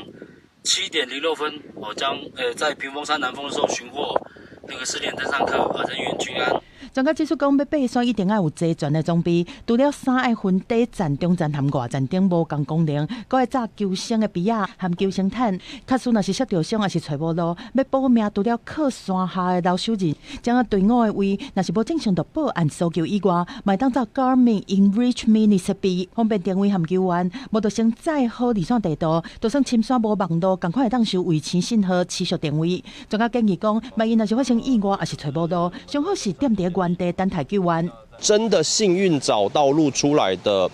7點06分，哦，將在屏風山南峰的時候尋獲那個失聯登山客，人員均安。專家指出，講欲爬山一定愛有齊全的裝備，除了衫愛分底層、中層和外層等無仝功能，閣愛紮求生的被仔和求生毯。假使若是摔著傷，抑是揣無路，欲保命，除了靠山下的留守人，這樣隊伍的位，若是無正常就報案搜救以外，嘛會當紮 Garmin inReach Mini 設備，方便定位和救援。無就先載好離線地圖，就算深山無網路，仝款會當收衛星信號持續定位。專家建議講，萬一若是發生意外，抑是揣無路，上好是踮佇原地等待救援。真的幸運找到路出來的，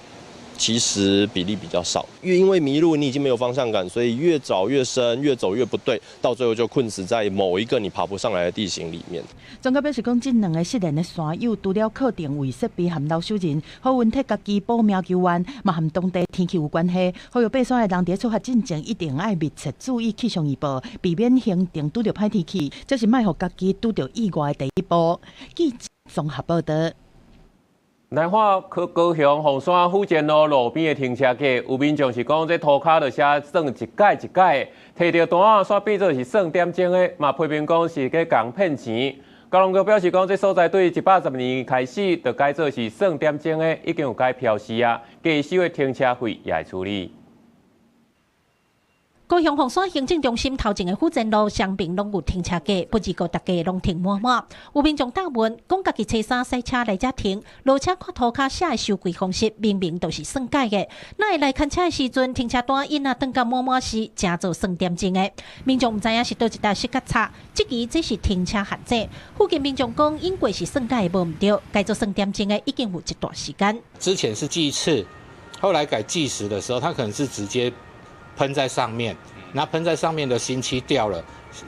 其實比例比較少。越因為迷路，你已經沒有方向感，所以越找越深，越走越不對，到最後就困死在某一個你爬不上來的地形裡面。專家表示，講這兩个失聯的山友，除了靠定位設備和留守人，好運替家己保命救援，嘛和當地天氣有關係。呼籲爬山的人佇出發進前，一定愛密切注意氣象預報，避免行程拄著歹天氣，這是莫予家己拄著意外的第一步。記者綜合報道。來看去高雄鳳山府前路路邊的停車格，有民眾是講這塗跤就寫算一改一改，提著單仔煞變做是算點鐘的，嘛批評講是咧共騙錢。交通局表示講，這所在對110年開始就改做是算點鐘的，已經有改標示啊，加收的停車費也會處理。高雄鳳山行政中心頭前的府前路雙邊攏有停車格，不過逐家攏停滿滿。有民眾質問，講家己車衫駛車來遮停，落車看塗跤寫的收費方式，明明就是算改的。哪會來牽車的時陣，停車單印啊轉甲滿滿時，成做算點鐘的。民眾毋知影是佗一搭失較差，質疑這是停車陷阱。附近民眾講，應過是算改的無毋對，改做算點鐘的已經有一段時間。之前是計次，後來改計時的時候，他可能是直接噴在上面，那噴在上面的新漆掉了，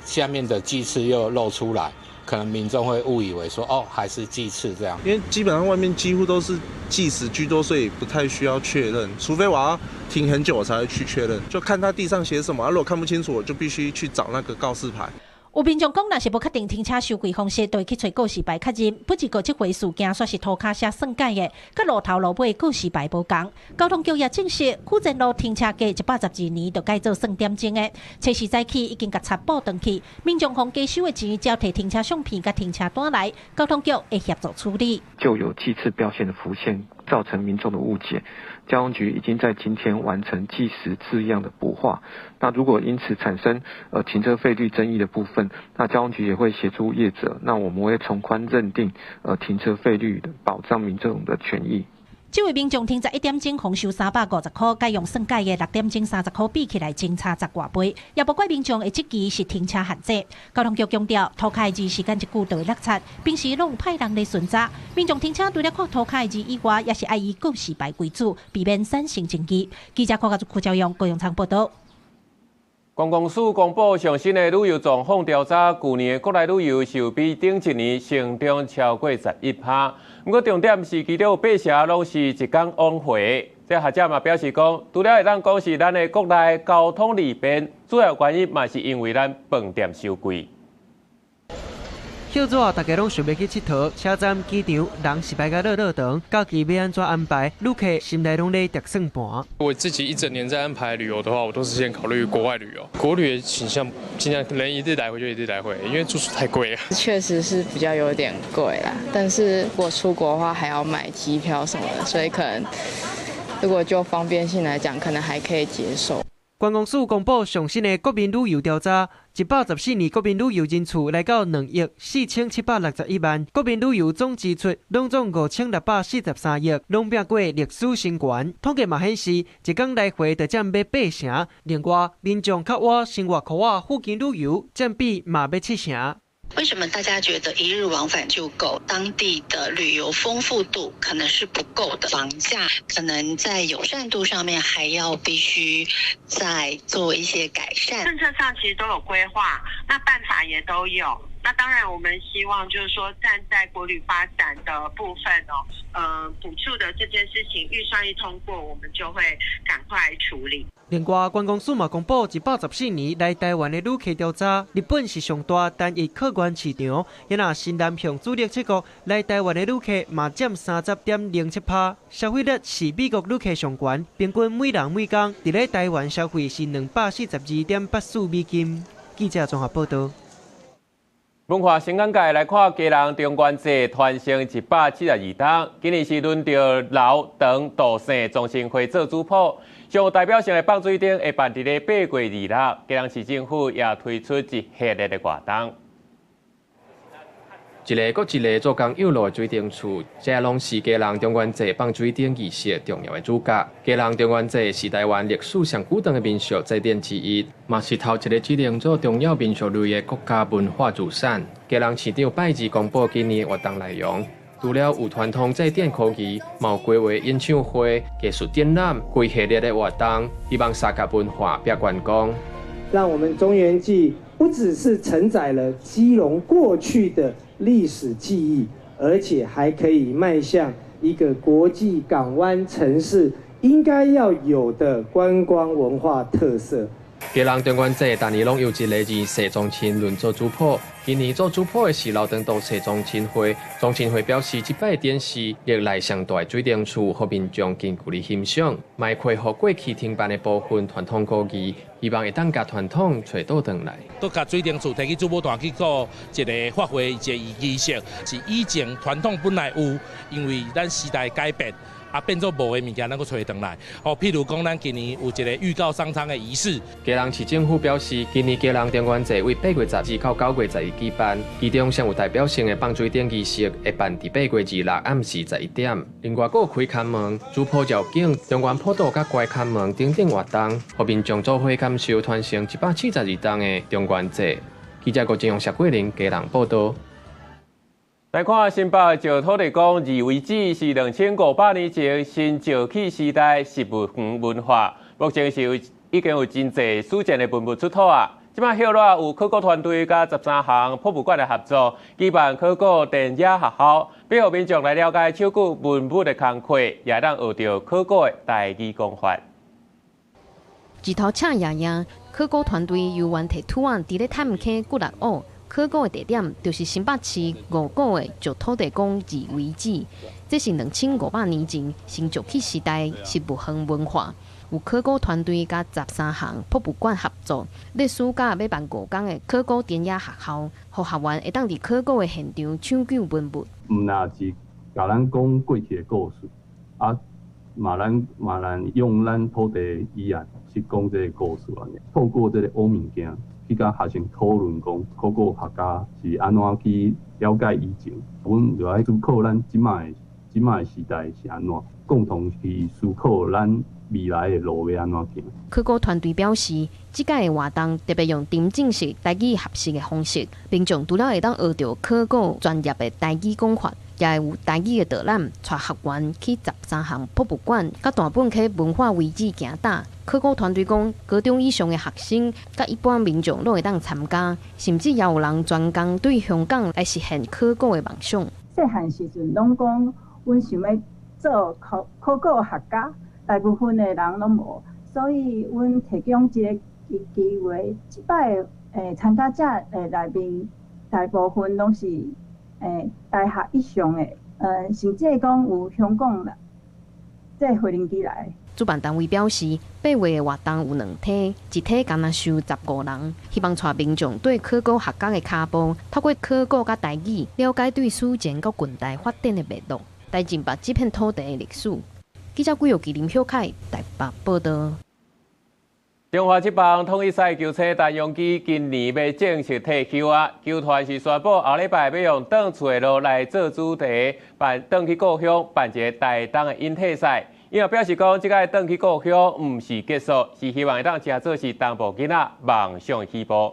下面的計次又露出來，可能民眾會誤以為說，哦，還是計次這樣。因為基本上外面幾乎都是計時居多，所以不太需要確認，除非我要停很久，我才會去確認。就看他地上寫什麼，啊，如果看不清楚，我就必須去找那個告示牌。有民眾講，若是無確定停車收費方式，就會去揣告示牌確認。不過這回事件煞是塗跤寫算改的，佮路頭路尾告示牌無仝。交通局也證實，府前路停車格112年就改做算點鐘的，初四早起已經共插補轉去。民眾予加收的錢，只要提停車相片佮停車單來，交通局會協助處理。就有計次標線的浮現，造成民眾的誤解。交通局已經在今天完成計時字樣的補畫。那如果因此產生停車費率爭議的部分，那交通局也會協助業者。那我們會從寬認定停車費率，保障民眾的權益。這位民眾停11點鐘，予收350塊，佮用算改的6點鐘30塊比起來，真差十外倍。也無怪民眾會質疑是停車陷阱。交通局強調，塗跤的字時間一久就會落漆，平時攏有派人咧巡查。民眾停車除了看塗跤的字以外，也是愛以告示牌為主，避免產生爭議。記者柯家竹、柯昭陽、高永昌報道。觀光署公布上新的旅遊狀況調查，舊年的國內旅遊是有比頂一年成長超過11%。毋過重點是，其中有八成攏是一工往回。這學者嘛表示講，除了會當講是咱的國內交通利便，主要原因嘛是因為咱飯店收貴。歇熱，大家攏想欲去𨑨迌，車站、機場人是排甲落落長，假期欲按怎安排？旅客心內攏咧疊算盤。我自己一整年在安排旅遊的話，我都是先考慮國外旅遊。國旅的傾向盡量能一日來回就一日來回，因為住宿太貴了。確實是比較有點貴啦，但是如果出國的話還要買機票什麼的，所以可能如果就方便性來講，可能還可以接受。觀光署公布上新的國民旅遊調查，114年國民旅遊人次來到2億4761萬，國民旅遊總支出攏總5643億，攏拚過歷史新高。統計嘛顯示，一工來回就佔欲八成。另外，民眾較倚生活箍仔附近旅遊佔比嘛欲七成。為什麼大家覺得一日往返就夠？當地的旅遊豐富度可能是不夠的，房價可能在友善度上面還要必須再做一些改善。政策上其實都有規劃，那辦法也都有。那當然，我們希望就是說站在國旅發展的部分哦，補助的這件事情，預算一通過，我們就會趕快處理。另外，觀光署嘛公布114年來台灣的旅客調查，日本是上大單一客源市場，也若新南向主力七國來台灣的旅客嘛佔30.07%，消費率是美國旅客上懸，平均每人每工佇咧台灣消費是242.84美金。記者綜合報導。文化新眼界來看，基隆中元祭傳承172冬，今年是輪著劉長杜姓宗親會做主譜，上有代表性的放水燈會辦佇咧8月26，基隆市政府也推出一系列的活動。一个閣一个做工幼路的水燈柱，這攏是基隆中元祭放水燈儀式重要的主角。基隆中元祭是台灣歷史上古長的民俗祭典之一，嘛是頭一个指定做重要民俗類的國家文化資產。基隆市長拜二公布今年活動內容，除了有傳統祭典科儀，嘛有規劃演唱會、藝術展覽、規系列的活動，希望三峽文化拼觀光。讓我們中元祭不只是承載了基隆過去的歷史記憶，而且還可以邁向一個國際港灣城市應該要有的觀光文化特色。基隆中元祭逐年攏由一个二姓宗親輪做主譜，今年做主譜的是劉長杜姓宗親會。宗親會表示，這擺的展示歷來上大的水燈柱，予民眾近距離欣賞，嘛會恢復過去停辦的部分傳統古藝，希望會當共傳統揣倒轉來。閣共水燈柱提去主舞台去做一個發揮一個儀式，是以前傳統本來有，因為咱時代改變。啊，變做無的物件，咱閣揣轉來。哦，譬如講，咱今年有一個預告上場的儀式。基隆市政府表示，今年基隆中元祭為8月12到9月11舉辦，其中上有代表性的放水燈儀式會辦佇8月26暗時11點。另外，閣有開龕門、主譜繞境、中元普渡佮關龕門等等活動，予民眾做伙感受傳承172冬的中元祭。記者郭金勇、謝桂玲基隆報導。來看新北石土地公二遺址是2500年前新石器時代植物園文化，目前是有已經有真濟史前的文物出土啊。這擺歇熱有考古團隊佮13項博物館的合作，舉辦考古田野學校，欲予民眾來了解搶救文物的工課，也會當學著考古的台語講法。日頭赤炎炎，考古團隊猶原提土仔，佇咧探坑骨力挖。考古的地點就是新北市五股的石土地公二遺址，這是2500年前新石器時代植物園文化。有考古團隊佮13項博物館合作，咧暑假欲辦5工的考古田野學校，予學員會當佇考古的現場搶救文物。毋若是共咱講過去的故事，啊，嘛咱嘛咱用咱土地語言去講這個故事按呢。透過這個學物件。去佮學生討論講，考古學家是按怎去了解以前，阮就愛思考咱這擺這擺時代是按怎，共同去思考咱未來的路欲按怎行。考古團隊表示，這屆的活動特別用沉浸式台語學習的方式，民眾除了會當學著考古專業的台語講法，也會有台語的導覽，帶學員去13項博物館，佮大本溪文化遺址行踏。考古團隊講，高中以上的學生佮一般民眾攏會當參加，甚至也有人專工對香港來實現考古的夢想。細漢時陣攏講，阮想欲做考古學家，大部分的人攏無，所以阮提供這个機會，這擺參加者內面大部分攏是大學以上的，甚至講有香港人坐飛行機來。主辦單位表示，8月的活動有兩梯，一梯干焦收15人，希望帶民眾對考古學家的跤步，透過考古佮台語，了解對史前佮近代發展的脈絡，來認捌這片土地的歷史。記者紀玉吉林小凱台北報道。中華職棒統一賽球星陳鏞基今年欲正式退休啊！球團是宣布後禮拜欲用轉厝的路來做主題，辦轉去故鄉辦一个台東的引退賽。伊嘛表示講，這擺轉去故鄉毋是結束，是希望會當成做是東部囡仔夢想的起步。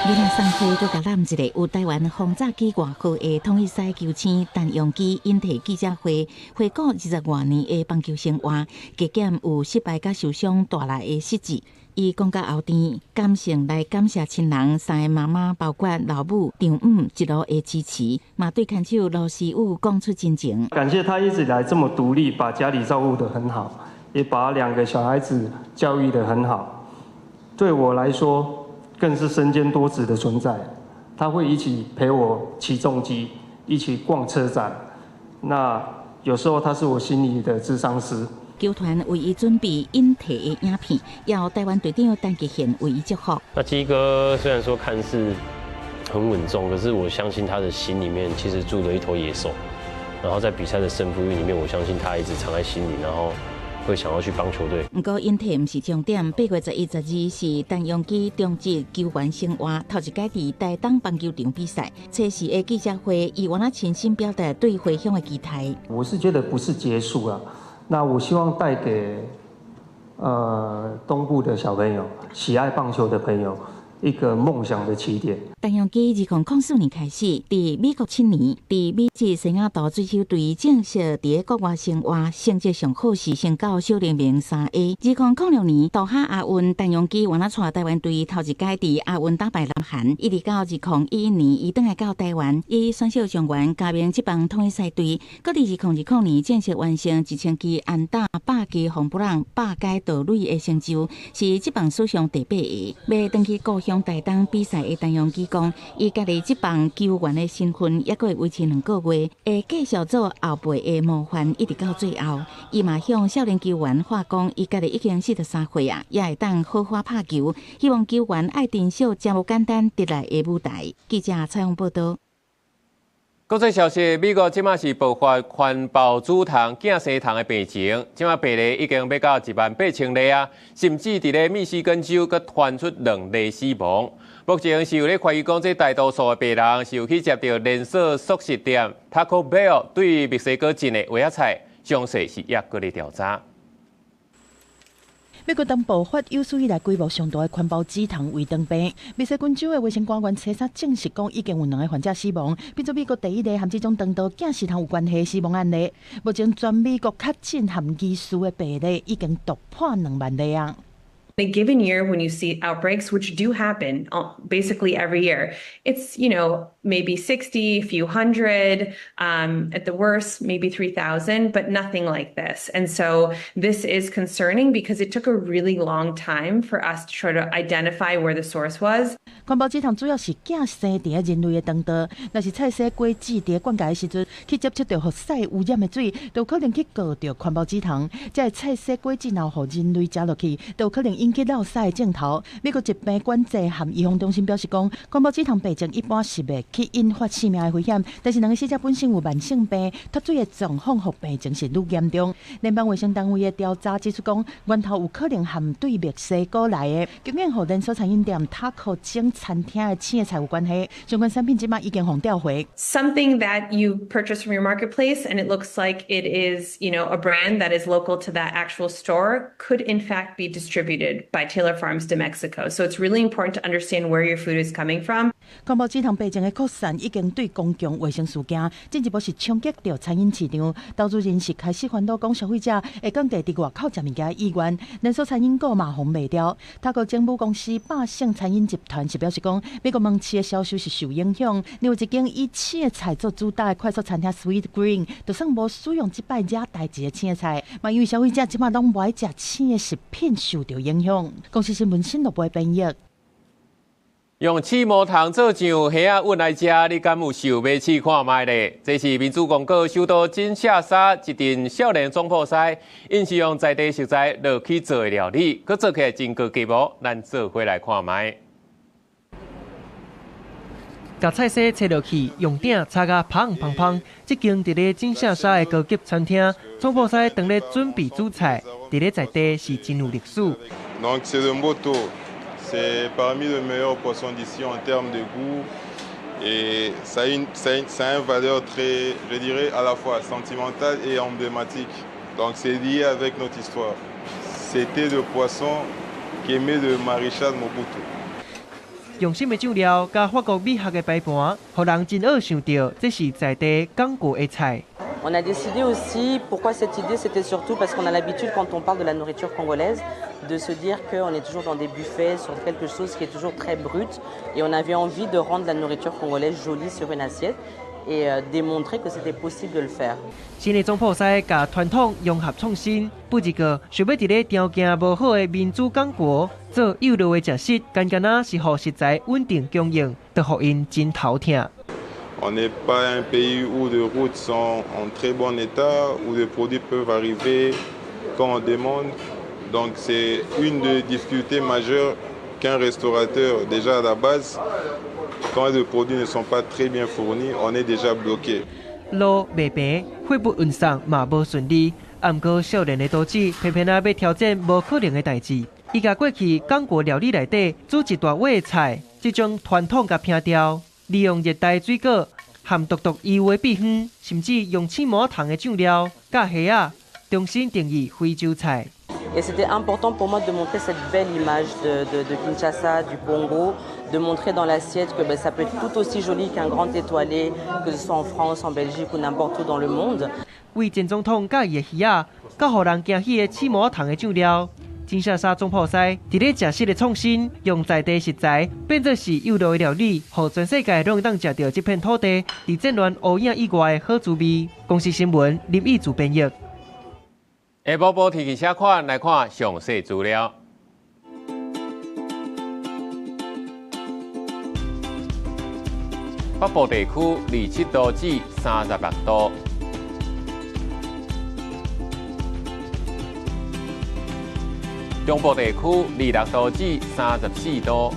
囡仔送花，閣共攬一个有台灣轟炸機外號的統一賽球星陳鏞基引退記者會，回顧20外年的棒球生涯，加減有失敗佮受傷帶來的失志。伊講甲後甜，感性來感謝親人三个媽媽，包括老母、丈母一路的支持，嘛對牽手盧思宇講出真情。感謝他一直以來這麼獨立，把家裡照顧得很好，也把兩個小孩子教育得很好。對我來說，更是身兼多職的存在。他會一起陪我騎重機，一起逛車展。那有時候他是我心裡的諮商師。球團為伊準備引退的影片，由台灣隊長陳傑憲為伊祝福。那基哥雖然說看似很穩重，可是我相信他的心裡面其實住着一頭野獸。然後在比賽的勝負欲裡面，我相信他一直藏在心裡，然後會想要去幫球隊。毋過引退毋是終點，8月11、12是陳鏞基中職球員生涯頭一擺佇台東棒球場比賽。初時的記者會，伊原來親身表達對回鄉的期待。我是覺得不是結束了，那我希望帶給東部的小朋友、喜愛棒球的朋友，一個夢想的起點。陳鏞基2004年開始，佇美國7年，佇美職西雅圖水手隊正式佇國外生活，成績上好是升到小聯盟3A。2006年杜哈亞運，陳鏞基原來帶台灣隊頭一擺佇亞運打敗南韓。一直到2011年，伊轉來到台灣，以選秀狀元加盟職棒統一賽隊。閣佇2020年正式完成1000支安打、100支紅布朗、100階盜壘的成就，是職棒史上第八个。欲轉去故鄉台東比賽的陳鏞基講，伊家己職棒球員的身份，猶閣會維持2個月，會繼續做後輩的模範，一直到最後。伊嘛向少年球員話講，伊家己已經43歲啊，也會當好好拍球，希望球員愛珍惜這無簡單得來的舞台。記者採訪報道。國際消息，美國這馬是爆發環孢子蟲寄生蟲的病情，這馬病例已經欲到1萬8千例啊，甚至佇咧密西根州閣傳出兩例死亡。目前是有咧懷疑講，這大多數的病人是有去食著連鎖速食店 Taco Bell 對墨西哥進的萵仔菜，詳細是猶閣咧調查。美國東爆發有史以來規模上大的環孢子蟲胃腸病，密西根州的衛生官員初三證實講，已經有兩个患者死亡，變做美國第一例和這種腸道寄生蟲有關係的死亡案例。目前全美國確診和疑似的病例已經突破2萬例啊。 In a given year, when you see outbreaks, which do happen basically every year, it's maybe 60, a few hundred, at the worst, maybe 3,000, but nothing like this. And so this is concerning because it took a really long time for us to try to identify where the source was. 環孢子蟲主要是寄生佇人類的腸道，若是菜洗果子佇灌溉的時陣，去接觸著予屎污染的水，就有可能去過著環孢子蟲。這个菜洗果子若予人類食落去，就有可能引起落屎的症頭。美國疾病管制和預防中心表示講，環孢子蟲病症一般是袂去引發致命的危險，但是兩个死者本身有慢性病，脫水的狀況予病情是愈嚴重。聯邦衛生單位的調查指出講，源頭有可能和對墨西哥來的，供應予連鎖餐飲店塔可鐘餐廳的青菜有關係。相關產品這馬已經予調回。 Something that you purchase from your marketplace and it looks like it is a brand that is local to that actual store could in fact be distributed by Taylor Farms de Mexico. So it's really important to understand where your food is coming from. 環孢子蟲病情的擴散已經對公共衛生事件進一步是衝擊著餐飲市場，投資人士開始煩惱講消費者會降低佇外口食物件的意願，連鎖餐飲股嘛予賣掉。塔可鐘母公司百勝餐飲集團是表示講，美國門市的銷售是受影響，另有一間以青菜做主打的快速餐廳 Sweet Green，就算無使用這擺惹代誌的青菜，嘛因為消費者這馬攏無愛食青的食品受著影響。公視新聞新羅播編譯。用刺毛糖做醬，蝦仔塭來食，你敢有想欲試看覓咧？這是民主共和首都金沙薩一陣少年總鋪師，𪜶是用在地食材落去做的料理，閣做起來真高級哦。咱做伙來看覓。共菜絲切落去，用鼎炒甲香噴噴。這間佇咧金沙薩的高級餐廳，總鋪師當咧準備主菜，佇咧在地是真有歷史。 Donc c'est le mboto, c'est parmi les meilleurs poissons d'ici en termes de goût et ça a une valeur très, je dirais, à la fois sentimentale et emblématique. Donc c'est lié avec notre histoire. C'était le poisson qu'aimait le maréchal Mobutu. 用心的醬料佮法國美學的擺盤，予人真愛想著這是在地剛果的菜。 On a décidé aussi, pourquoi cette idée, c'était surtout parce qu'on a l'habitude, quand on parle de la nourriture congolaise, de se dire qu'on est toujours dans des buffets, sur quelque chose qui est toujours très brut. Et on avait envie de rendre la nourriture congolaise jolie sur une assiette et démontrer que c'était possible de le faire. 新的總鋪師共傳統融合創新，不一個想欲佇咧條件無好的民主剛果做幼路的食食，干焦是予食材穩定供應，就予𪜶真頭疼。 On n'est pas un pays où les routes sont en très bon état, où les produits peuvent arriver quand on demande. Donc c'est une des difficultés majeures qu'un restaurateur, déjà à la base, quand les produits ne sont pas très bien fournis, on est déjà bloqué. 路袂平，貨物運送嘛無順利。毋過少年的刀子偏偏仔欲挑戰無可能的代誌。伊共過去剛果料理內底煮一大碗的菜，這種傳統佮烹調，利用熱帶水果含獨特油的秘方，甚至用刺毛糖的醬料，佮蝦仔重新定義非洲菜。 Et c'était important pour moi de montrer cette belle image de Kinshasa, du Congo, de montrer dans l'assiette que ben, ça peut être tout aussi joli qu'un grand étoilé, que ce soit en France, en Belgique ou n'importe où dans le monde. 為前總統佮伊的魚仔，佮予人驚喜的刺毛糖的醬料，金沙薩總鋪師佇咧食食的創新，用在地食材變做是幼路的料理，予全世界攏會當食著這片土地佇戰亂烏影以外的好滋味。公視新聞林義祖編譯。下晡報天氣寫款來看詳細資料。北部地區27度至36度。中部地區26度至34度。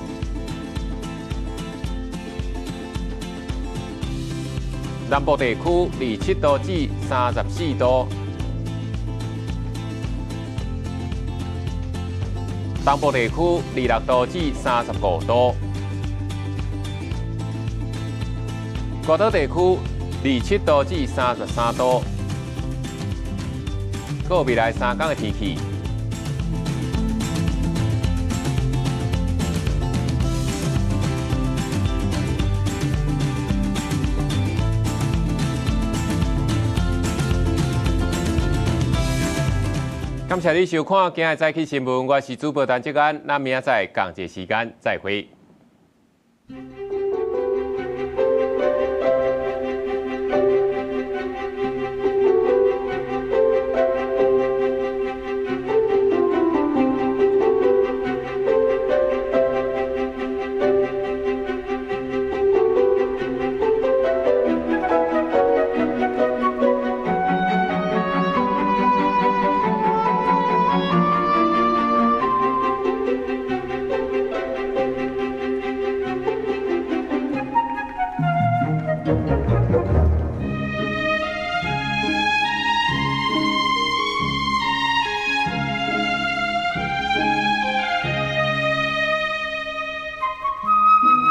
南部地區27度至34度。東部地區26度至35度。外島地區27度至33度。閣有未來三工的天氣。感謝你收看今日早起新聞，我是主播陳志安，咱明仔載仝一个時間再會。